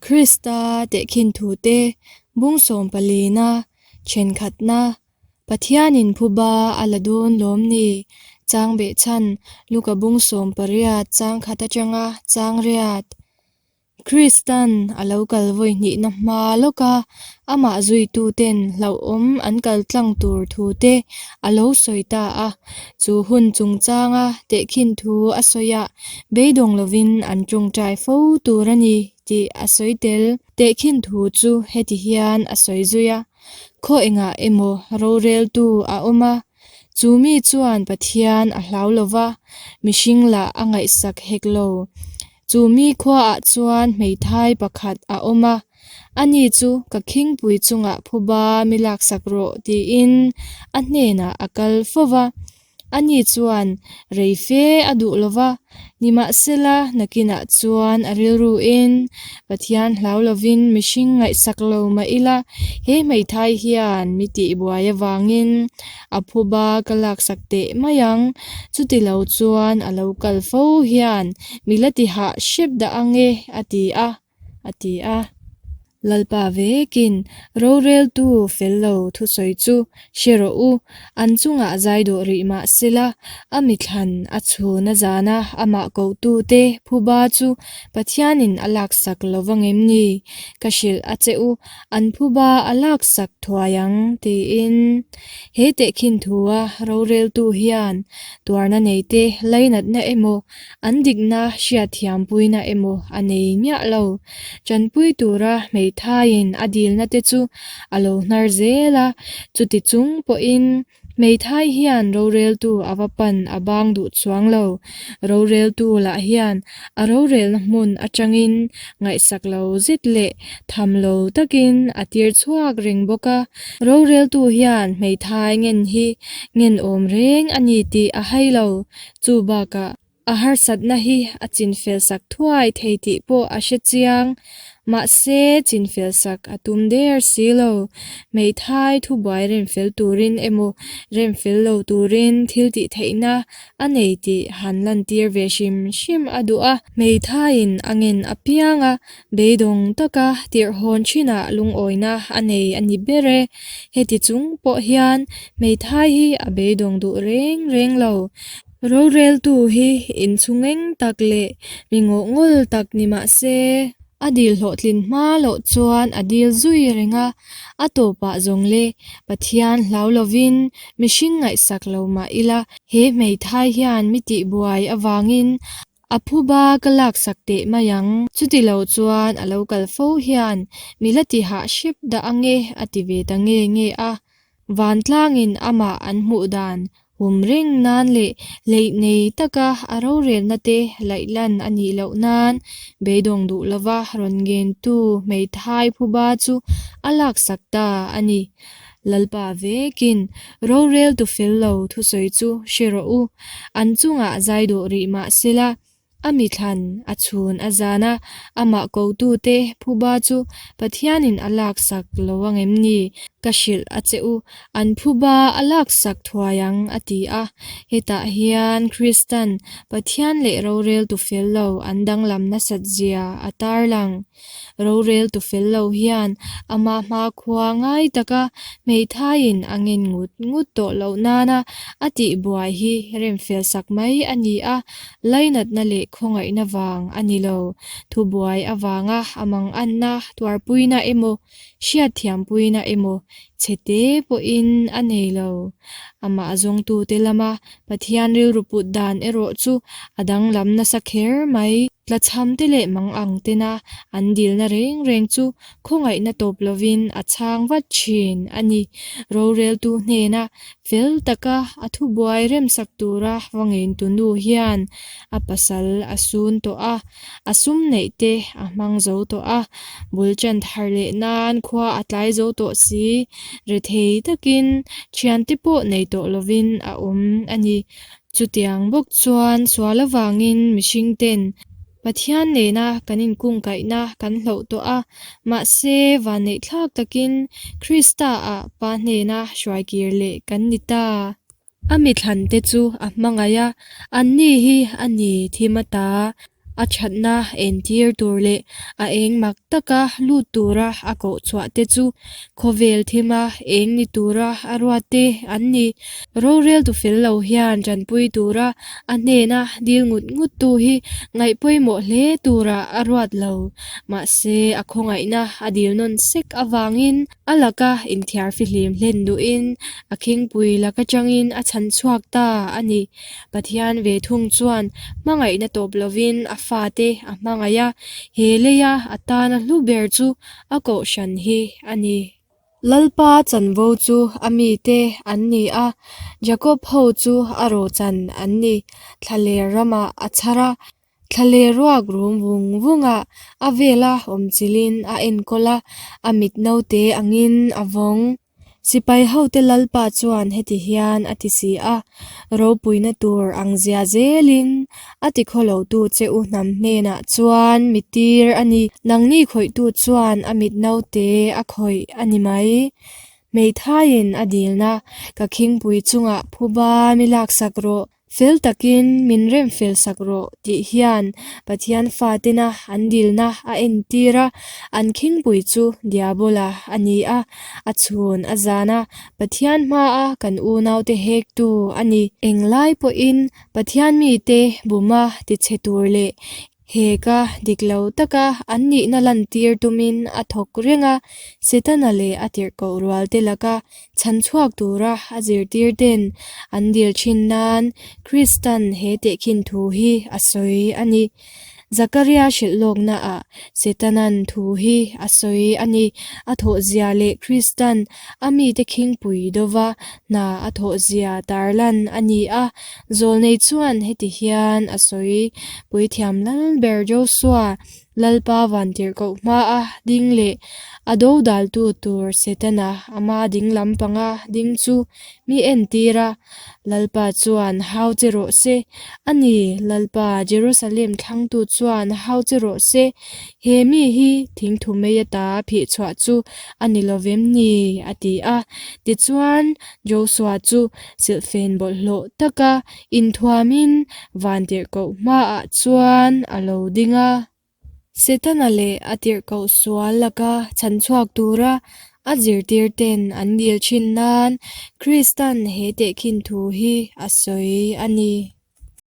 Krista tehkhin thute bung sawmpalina thenkhatna Pathianin phuba a la dawn lawm ni? Chang behchhan Luka bung 18 chang khat atanga chang riat. Kristan a lo kal vawi hnihna hma lawka amah zuituten hlauhawm an kal tlang tur thute a lo sawi ta a. Chu hun chungchanga tehkhin thu a sawiah beidawng lovin an tawngtai fo tur a ni tih a sawi tel. Tehkhin thu chu heti hian a sawi zui a, Khaw engah emaw roreltu a awm a, chu mi chuan Pathian a hlau lo va, mihring lah a ngaihsak hek lo. Chu mi khuaah chuan hmeithai pakhat a awm a, ani chu ka khingpui chungah phuba mi laksak rawh tiin a hnenah a kal fo va. Ani chuan rei fe a duh lo va, nimahsela nakinah chuan a rilruin Pathian hlau lovin mihring ngaihsak lo mah ila, he hmeithai hian mi tihbuai avangin a phuba ka laksak teh mai ang, chuti lo chuan a lo kal fo hian mi la ti hah hrep dah ang e, a ti a, a ti a. Lalpa vekin roreltu fel lo thusawi chu hre rawh u, an chungah zai dawh rih mah sela, a mithlan a chhun a zana amah kohtute phuba chu Pathianin a laksak lo vang em ni? Ka hrilh a che u, an phuba a laksak thuai ang, tiin. He tehkhin thua roreltu hian tuarna neite lainatna emaw, an dikna hriatthiampuina emaw a nei miah lo. Tanpui tura hmeithaiin a dilna te chu a lo hnar zel a, chuti chung pawhin Hmeithai hian roreltu a va pan a bang duh chuang lo. Roreltu lah hian a rorelna hmun atangin ngaihsak lo zet leh tham lo takin a tir chhuak reng bawk a. Roreltu hian hmeithai ngen hi ngenawm reng a ni tih a hai lo. Chu bakah A harsatna hi a chinfel sak thuai thei tih pawh a hre chiang. Mahse, chinfel sak a tum der si lo. Hmeithai thubuai remfel turin emaw remfel lo turin thil tih theihna a nei tih han lantir ve hrim hrim a duh a. Hmeithaiin a ngen apiang a, beidawng taka tirhhawn thinah lungawina a nei a ni ber e. Heti chung pawh hian hmeithai hi a beidawng duh reng reng lo. Roreltu hi inchhungeng tak leh mi ngawhngawl tak ni mah se, a dil hlawhtlin hma loh chuan a dil zui reng a, a tawpah zawng le Pathian hlau lovin mihring ngaihsak lo mah ila, he hmeithai hian mi tihbuai avangin a phuba ka laksak teh mai ang, chuti lo chuan a lo kal fo hian mi la ti hah hrep dah ange a ti ve ta nge nge a. Vantlangin amah an hmuh dan hum reng nan leh hleih nei taka a rorelna te laih lan a nih loh nan beidawng duh lova rawn ngentu hmeithai phuba chu a laksak ta a ni. Lalpa vekin roreltu fel lo thusawi chu hre rawh u, an chungah zai dawh rih mah sela A mithlan, a chhun a zan a, amah kotute phuba chu Pathianin a laksak lo ang em ni? Ka hrilh a che u, an phuba a laksak thuai ang, a ti a. Hetah hian Kristan Pathian leh roreltu fel lo an danglam nasat zia a tarlang. Roreltu fel lo hian amah hmakhua ngai taka hmeithaiin a ngen ngut ngut tawh loh nana a tihbuai hi remfel sak mai a ni a, lainatna leh khawngaihna vang a ni lo. Thubuai avanga a manganna tuarpuina emaw, hriatthiampuina emaw chhete pawhin a nei lo. Amah zawngtute lama Pathian rilru put dan erawh chu a danglam nasa kher mai. Tlachhamte leh mangang tena an dilna reng reng chu khawngaihna tawp lovin a chhang vat thin a ni. Roreltu hnena fel taka a thubuai remsak tura va ngeintu nu hian a pasal a sun tawh a, a sum neih te a hmang zo tawh a, bul chan thar leh nan khua a tlai zo tawh si, rethei takin thiante pawh nei tawh lovin a awm a ni. Chutiang bawk chuan sual avangin mihring ten Pathian nena kan inkungkaihna kan hloh tawh a, mahse vanneihthlak takin Krista-ah Pa hnena hruaikir leh kan ni ta. A mithlan te chu a hmangaih a, anni hi a ni thim ata. A thatna entir tur leh a eng mak taka lut tura a koh chhuah te chu khawvel thima eng ni tura a ruat te an ni. Roreltu fel lo hian tanpui tura a hnena dil ngut ngut tu hi ngaih pawimawh hle turah a ruat lo. Mahse a khawngaihna a dil nawn sek avangin a laka inthiar fihlim hlen duhin a khingpui lak atangin a chhan chhuak ta a ni. Pathian ve thung chuan hmangaihna tawp lovin a fate a hmangaih a, he leia a tana hlu ber chu a kohhran hi a ni. Lalpa chanvo chu a mite an ni a, Jakob ho chu a rawchan an ni. Thlaler ramah a chhar a, thlaler ruak rum vung vungah a vela awmchilhin a enkawl a, a mit naute angin a vawng. Sipai hote Lalpa chuan heti hian a ti si a, Ropuina tur ang zia zelin a ti khawlotu che u hnam hnenah chuan mi tir a ni. Nangni khawihtu chuan a mit naute a khawih a ni mai. Hmeithaiin a dilna, Ka khingpui chungah phuba mi laksak rawh. Fel takin min rem fel sak rawh tih hian Pathian fatena an dilna a entir a, an khingpui chu Diabola a ni a, a chhun a zan a, Pathian hmaa kan unaute hektu a ni. Englai pawhin Pathian mite buma tichhe tur leh Heka dik lo taka an nihna lantir tumin a thawk reng a, Setana leh a tirhkoh rualte laka chhan chhuak tura a zirtirten an dil thin nan Kristan he tehkhin thu hi a sawi a ni. Zakaria hrilh lawknaah Setanan thu hi a sawi a ni. A thawhzia leh Kristan a mite khingpui dova hna a thawhzia tarlan a ni a. Zawlnei chuan heti hian a sawi, Puithiam Lalber Josua, Lalpa vantirhkoh hmaa ding leh a dodaltu tur Setana ama ding lampanga ding chu mi entir a. Lalpa chuan hau che rawh se. A ni, Lalpa, Jerusalem thlangtu chuan hau che rawh se. He mi hi thingthu mei ata phih chhuah chu a ni lo vem ni? a ti a. Tichuan, Josua chu silhfen bawlhhlawh taka inthuamin vantirhkoh hmaah chuan a lo ding a. Setana leh a tirhkoh sual laka chhan chhuak tura a zirtirten an dil thin nan Kristan he tehkhin thu hi a sawi a ni.